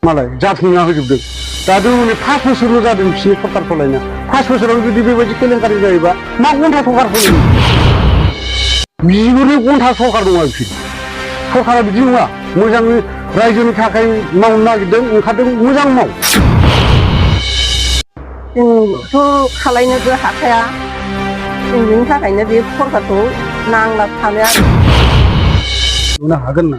मालाय जाफुंना होजोबदों दाथ' हनै 5 बोसोरल' जादों बिसिनि सरखार सलायना 5 बोसोराव जुदि बेबायदि केलेंकारि जायोबा मा घन्टा सरखार सलायनो बिबोनो घन्टा सरखार नङा बिसोर सरखारा बिदि नङा मोजाङै रायजोनि थाखाय मावनो नागिरदों ओंखारदों मोजां माव जोंथ' खालायनोबो हाखाया जों बेनि थाखायनो बे सरखारखौ नांला सानो आरो लुनो हागोन ना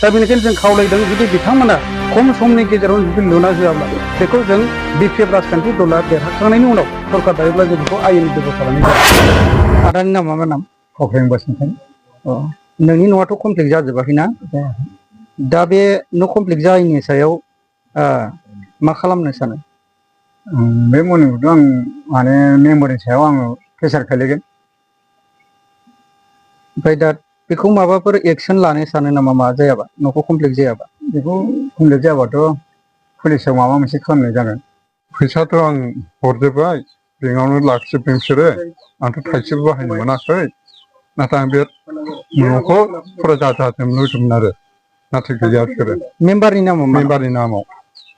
दा बेनिखायनो जों खावलायदों जुदि बिथांमोना खम समनि गेजेराव जुदि लुना होआब्ला बेखौ जों बिपिएफ राजखान्थि दला देरहाखांनायनि उनाव सरखार दायोब्ला जों बेखौ आयेननि बेब'स्था लानाय जागोन। आदानि नामा मा नाम? खावख्रें बसुमतारी। नोंनि न'आथ' कमप्लिट जाजोबाखैना? दा बे न' कमप्लिट जायैनि सायाव मा खालामनो सानो? बे मर्निंखौथ' आं माने मेम्बारनि सायाव आङो प्रेसार खोलैगोन। ओमफ्राय दा बेखौ माबाफोर एक्सन लानो सानो नामा मा जायाबा न'खौ कमप्लिट जायाबा? बेखौ कमप्लिट जायाबाथ' पुलिसाव माबा मोनसे खालामनाय जागोन। फैसाथ' आं हरजोब्बाय बेंकआवनो लाखिजोबदों बिसोरो आंथ' थाइसेबो बाहायनो मोनाखै नाथाय आं बे न'खौ फुरा जाजाजोबनो लुबैदोंमोन आरो नाथाय गैया बिसोरो। मेम्बारनि नामाव मा? मेम्बारनि नामाव।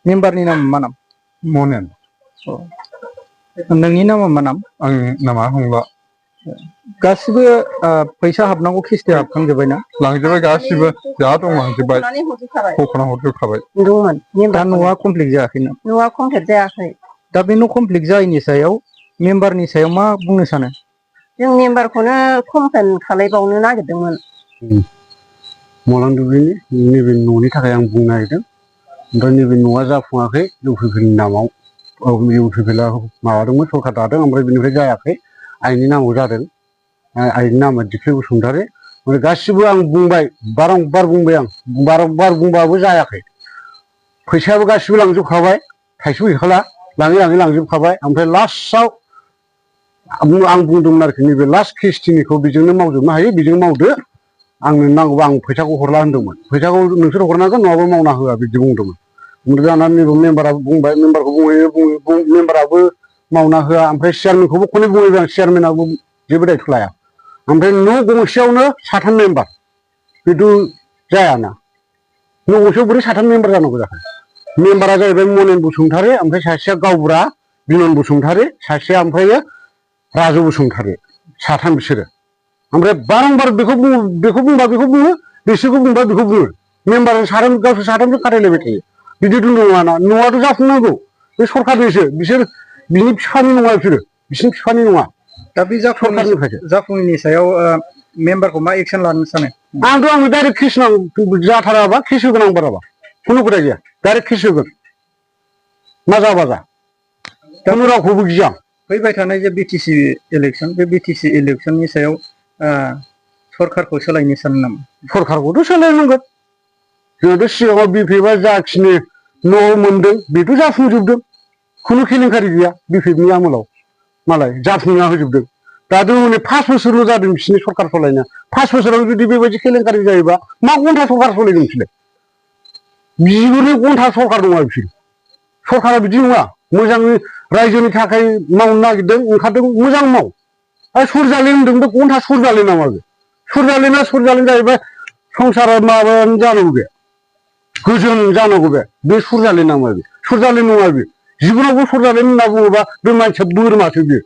मेम्बारनि नामा मा नाम? मनेन। नोंनि नामा मा नाम? आंनि नामा हंला। गासिबो फैसा हाबनांगौ किस्ति हाबखांजोब्बाय ना? लांजोब्बाय गासिबो जा दं लांजोब्बाय बख'ना हरजोबखाबाय। दा न'आ कमप्लिट जायाखै ना? न'आ कमप्लिट जायाखै। दा बे न' कमप्लिट जायैनि सायाव मेम्बारनि सायाव मा बुंनो सानो? जों मेम्बारखौनो कमप्लेन खालायबावनो नागिरदोंमोन। मलां दुब्लिनि नैबे न'नि थाखाय आं बुंनो नागिरदों ओमफ्राय नैबे न'आ जाफुङाखै इउपिपिएलनि नामाव इउपिपिएलआ माबादोंमोन सरखार दादों ओमफ्राय बेनिफ्राय जायाखै आइनि नामाव जादों आइनि नामा दिफ्रि बसुमतारी ओमफ्राय गासिबो आं बुंबाय बारंबार बुंबाय आं बारंबार बुंबाबो जायाखै फैसायाबो गासिबो लांजोबखाबाय थाइसेबो गैखाला लाङै लाङै लांजोबखाबाय ओमफ्राय लास्टआव आं बुंदोंमोन आरोखि नैबे लास्ट किस्तिनिखौ बेजोंनो मावजोबनो हायो बेजोंनो मावदो आंनो नांगौबा आं फैसाखौ हरला होनदोंमोन फैसाखौ नोंसोर हरनांगोन नङाबा मावना होआ बिदि बुंदोंमोन ओमफ्राय दाना नैबे मेम्बाराबो बुंबाय मेम्बारखौ बुंहैयो मेम्बाराबो मावना होआ ओमफ्राय चेयारमेनखौबो खननै बुंहैबाय आं चेयारमेनाबो जेबो दायथ' लाया ओमफ्राय न' गंसेयावनो 7 मेम्बार खिन्थु जायाना न' गंसेयाव बोरै 7 मेम्बार जानांगौ जाखो मेम्बारा जाहैबाय मनेन बसुमतारी ओमफ्राय सासेया गावबुरा बिनन बसुमतारी सासेया ओमफ्राय राजु बसुमतारी 7 बिसोरो ओमफ्राय बारंबार बेखौ बुंबा बेखौ बुङो बिसोरखौ बुंबा बेखौ बुङो मेम्बारजों गावसोर 7 खारायलायबाय थायो बिदिथ' नङाना न'आथ' जाफुंनांगौ बे सरखारनिसो बिसोर बिनि बिफानि नङा बिसोरो बिसिनि बिफानि नङा दा बे जाफुङैनि सायाव मेम्बारखौ मा एक्सन लानो सानो? आंथ' आङो डाइरेक्ट केस जाथाराबा केस होगोन आं बाराबा खुनु खोथा गैया डाइरेक्ट केस होगोन मा जाबा जा खुनु रावखौबो गिया फैबाय थानाय जे बिटिसि इलेक्सन बे बिटिसि इलेक्सननि सायाव सरखारखौ सोलायनो सानो नामा? सरखारखौथ' सोलायनांगोन जोंहाथ' सिगाङाव बिपिएफआ जाखिनि न' मोनदों बेथ' जाफुंजोबदों खुनु केलेंकारि गैया बिपिएफनि आमोलाव मालाय जाफुंना होजोबदों दाथ' हनै 5 बोसोरल' जादों बिसिनि सरखार सलायना 5 बोसोराव जुदि बेबायदि केलेंकारि जायोबा मा घन्टा सरखार सलायगोन बिसोरलाय बिबोनो घन्टा सरखार नङा बिसोर सरखारा बिदि नङा मोजाङै रायजोनि थाखाय मावनो नागिरदों ओंखारदों मोजां माव आरो सुरजाले होनदों बे घन्टा सुरजाले नामा बे सुरजाले जाहैबाय संसारा माबायानो जानांगौ बे गोजोन जानांगौ बे सुरजाले नामा बे सुरजाले नङा बे जिबनावबो सुरजाले होनना बुङोबा बे मानसिया बोरमासो बियो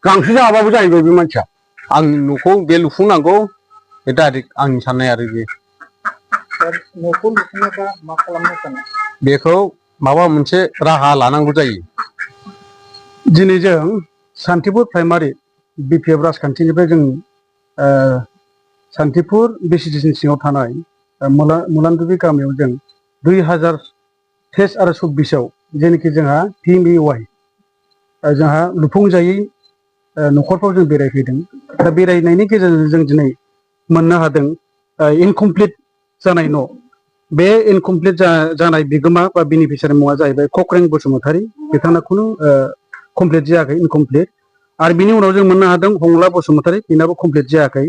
गांसो जाबाबो जाहैबाय बे मानसिया आंनि न'खौ बे लुफुंनांगौ बे डाइरेक्ट आंनि साननाय आरो बे न'खौ लुफुंनोबा मा खालामनो सानो? बेखौ माबा मोनसे राहा लानांगौ जायो दिनै जों सान्तिपुर प्राइमारि बिपिएफ राजखान्थिनिफ्राय जों सान्तिपुर बिसिडिसिनि सिङाव थानाय मुलानदुबि गामियाव जों 2023 आरो 24आव जेनाखि जोंहा PMAY जोंहा लुफुंजायै न'खरफ्राव जों बेरायफैदों दा बेरायनायनि गेजेरजों जों दिनै मोननो हादों इनकमप्लिट जानाय न' बे इनकमप्लिट जानाय बिगोमा बा बेनिफिसियारि मुङा जाहैबाय खख्रें बसुमतारी बिथांना खुनु कमप्लिट जायाखै इनकमप्लिट आरो बिनि उनाव जों मोननो हादों हंला बसुमतारी बेनाबो कमप्लिट जायाखै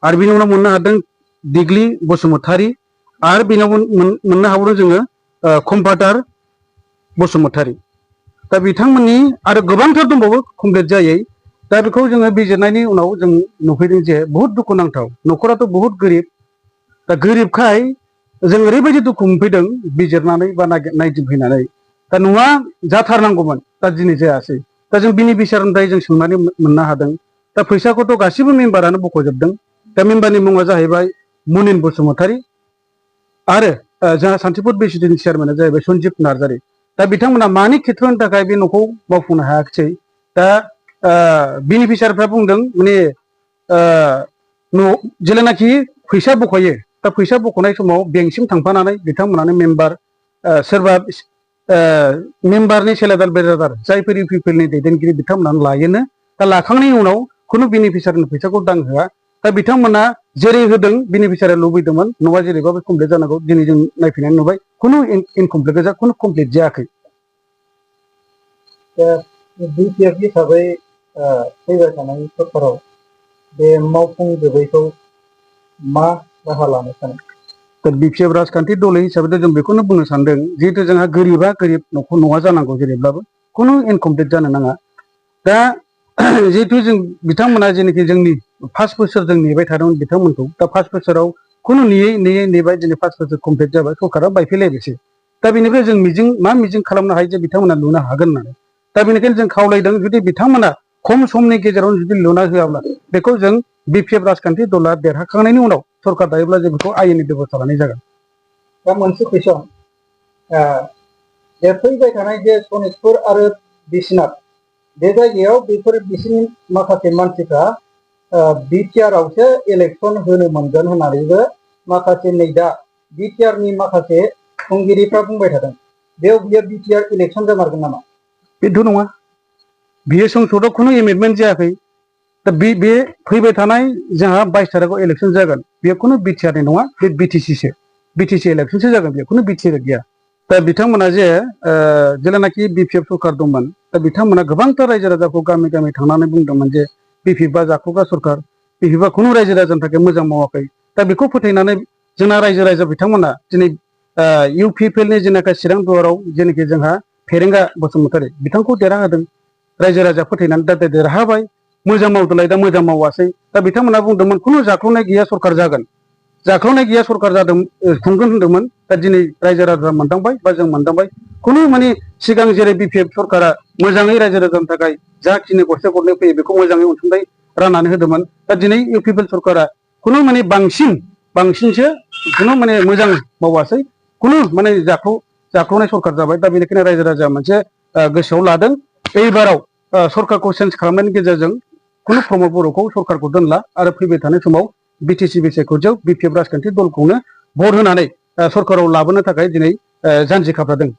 आरो बिनि उनाव मोननो हादों दिग्लि बसुमतारी आरो बेनाव मोननो हाबावदों जोङो कम्पाटार बसुमतारी दा बिथांमोननि आरो गोबांथार दंबावो कमप्लिट जायै दा बेखौ जोङो बिजिरनायनि उनाव जों नुफैदों जे बहुद दुखुनांथाव न'खराथ' बहुद गोरिब दा गोरिबखाय जों ओरैबायदि दुखु मोनफैदों बिजिरनानै बा नायदिंफैनानै दा नङा जाथारनांगौमोन दा दिनै जायासै दा जों बेनिफिसियारिनिफ्राय जों सोंनानै मोननो हादों दा फैसाखौथ' गासिबो मेम्बारानो बख'जोबदों दा मेम्बारनि मुङा जाहैबाय मुनिन बसुमतारी आरो जोंहा सान्तिपुर बिसिडिनि चेयारमेना जाहैबाय सन्जिब नार्जारी दा बिथांमोना मानि खेथ्र'नि थाखाय बे न'खौ मावफुंनो हायाखिसै दा बेनिफिसियारिफ्रा बुंदों माने जेलानाखि फैसा बख'यो दा फैसा बख'नाय समाव बेंकसिम थांफानानै बिथांमोनानो मेम्बार सोरबा मेम्बारनि सेलेदार बेरादार जायफोर इउपिपिएलनि दैदेनगिरि बिथांमोनानो लायोनो दा लाखांनायनि उनाव खुनु बेनिफिसियारिनि फैसाखौ दांहोआ दा बिथांमोना जेरै होदों बेनिफिसियारिया लुबैदोंमोन न'आ जेरैबाबो कमप्लिट जानांगौ दिनै जों नायफैनानै नुबाय खुनु इनकमप्लिट गोजा खुनु कमप्लिट जायाखै बिपिएफ हिसाबै फैबाय थानाय सरकाराव बे मावफुंजोबैखौ मा राहा लानो सानो दा बिपिएफ राजखान्थि दल हिसाबै जों बेखौनो बुंनो सानदों जिहेतु जोंहा गोरिबा गोरिब न'आ जानांगौ जेरैब्लाबो खुनु इनकमप्लिट जानो नाङा दा जिहेतु जों बिथांमोना जेनाखि जोंनि 5 बोसोर जों नेबाय थादोंमोन बिथांमोनखौ दा 5 बोसोराव खुनु नेयै नेबाय दिनै 5 बोसोर कमप्लिट जाबाय सरकारा बायफैलायबायसै दा बेनिफ्राय जों मिजिं खालामनो हायो जे बिथांमोना लुनो हागोन होननानै दा बेनिखायनो जों खावलायदों जुदि बिथांमोना खम समनि गेजेरावनो जुदि लुना होआब्ला बेखौ जों बिपिएफ राजखान्थि दला देरहाखांनायनि उनाव सरकार दायोब्ला जों बेखौ आयेननि बेब'स्था लानाय जागोन दा मोनसे कुइसन बे फैबाय थानाय जे सनितपुर आरो बिश्वनाथ बे जायगायाव बेफोर बिसिनि माखासे मानसिफ्रा बिटिआरआवसो इलेक्सन होनो मोनगोन होननानैबो माखासे नै दा बिटिआरनि माखासे खुंगिरिफ्रा बुंबाय थादों बेयाव बियो बिटिआर इलेक्सन जामारगोन नामा बेथ' नङा बियो संसदआव खुनु एमेन्डमेन्ट जायाखै दा बे फैबाय थानाय जोंहा 22 तारिखआव इलेक्सन जागोन बेयो खुनु बिटिआरनि नङा बे बिटिसिसो बिटिसि इलेक्सनसो जागोन बेयो खुनु बिटिआर गैया दा बिथांमोना जे जेलानाखि बिपिएफ सरकार दंमोन दा बिथांमोना गोबांथार रायजो राजाखौ गामि गामि थांनानै बुंदोंमोन जे बिपिएफआ जाख्ल'ग्रा सरकार बिपिएफआ खुनु रायजो राजानि थाखाय मोजां मावाखै दा बेखौ फोथायनानै जोंना रायजो राजा बिथांमोना दिनै इउपिपिएलनि जेनाखि चिरां दुवाराव जेनाखि जोंहा फेरेंगा बसुमतारी बिथांखौ देरहाहोदों रायजो राजा फोथायनानै दा देरहाबाय मोजां मावदोलाय दा मोजां मावासै दा बिथांमोना बुंदोंमोन खुनु जाख्ल'नाय गैया सरकार जागोन जाख्ल'नाय गैया सरकार जादों खुंगोन होनदोंमोन दा दिनै रायजो राजा मोनदांबाय बा जों मोनदांबाय खुनु माने सिगां जेरै बिपिएफ सरकारा मोजाङै रायजो राजानि थाखाय जाखिनि गरसे गरनै फैयो बेखौ मोजाङै अनसुंथाइ राननानै होदोंमोन दा दिनै इउपिपिएल सरकारा खुनु माने बांसिनसो खुनु माने मोजां मावासै खुनु माने जाख्ल'नाय सरकार जाबाय दा बेनिखायनो रायजो राजाया मोनसे गोसोआव लादों एबाराव सरकारखौ चेन्ज खालामनायनि गेजेरजों खुनु प्रमद बर'खौ सरकारखौ दोनला आरो फैबाय थानाय समाव बिटिसि बिसायख'थियाव बिपिएफ राजखान्थि दलखौनो भट होनानै सरकाराव लाबोनो थाखाय दिनै जानजि खाफ्रादों